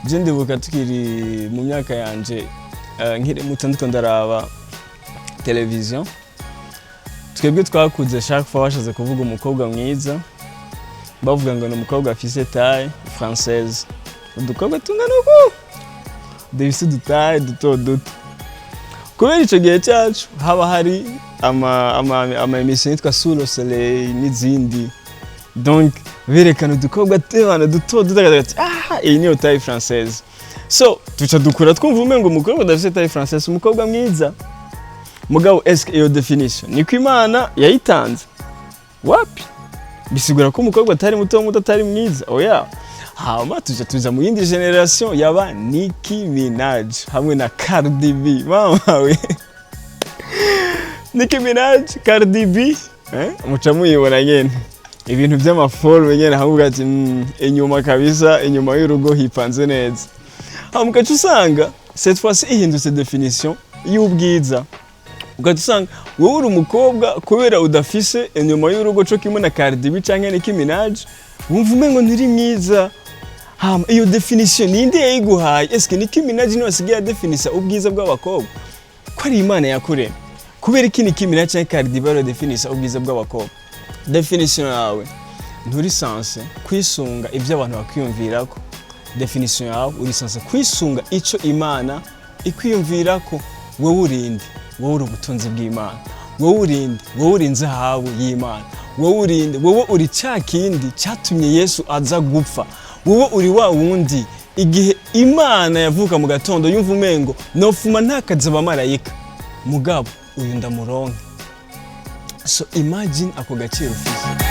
Je ndibuka tukiri mu myaka yanje, nkiri muto, ndiko ndaraba televiziyo. Twebwe twakuze, chaque fois bashatse kuvuga umukobwa mwiza, bavuga ngo ni umukobwa afise taille française, udukobwa tungana uku, dufise udutaille duto duto. Kubera ico gihe cyacu haba hari ama émission yitwa Sous le soleil n'izindi, donc berekana udukobwa tebana duto duto, ati: "Ah, iyi niyo taille française." So tuca dukura twumva umengo umukobwa udafise taille française umukobwa mwiza. Mugabo eske iyo définition niko Imana yayitanze? Wapi. Bisigura ko umukobwa atari muto muto atari mwiza? Oya. Hama tuja tuza mu yindi génération yaba Nicki Minaj hamwe na Cardi B. Mama we, Nicki Minaj, Cardi B, muca muyibona nyene ibintu by'amaforme nyene, ahubwo ati inyuma kabisa, inyuma y'urugo hipanze neza. Hama ugaca usanga cette fois ihindutse définition y'ubwiza, ugaca usanga wowe uri umukobwa, kubera udafise inyuma y'urugo co kimwe na Cardi B canke Nicki Minaj, wumva umengo ntiri mwiza. Hama iyo définition ninde yayiguhaye? Eske Nicki Minaj niwe asigaye adefinisa ubwiza bw'abakobwa? Ko ari Imana yakuremye, kubera iki Nicki Minaj canke Cardi B ariwe definisa ubwiza bw'abakobwa? Définition yawe nturi censé kwisunga ibyo abantu bakwiyumvirako. Définition yawe uri censé kwisunga ico Imana ikwiyumvirako. Wowe urinde, wowe uri ubutunzi bw'Imana. Wowe urinde, wowe uri inzahabu y'Imana. Wowe urinde, wowe uri cya kindi cyatumye Yesu aza gupfa. Wowe uri wa wundi igihe Imana yavuka mu gatondo yumva umengo nofuma ntakaza abamarayika, mugabo uyu ndamuronke. So imagine ako gaciro ufise.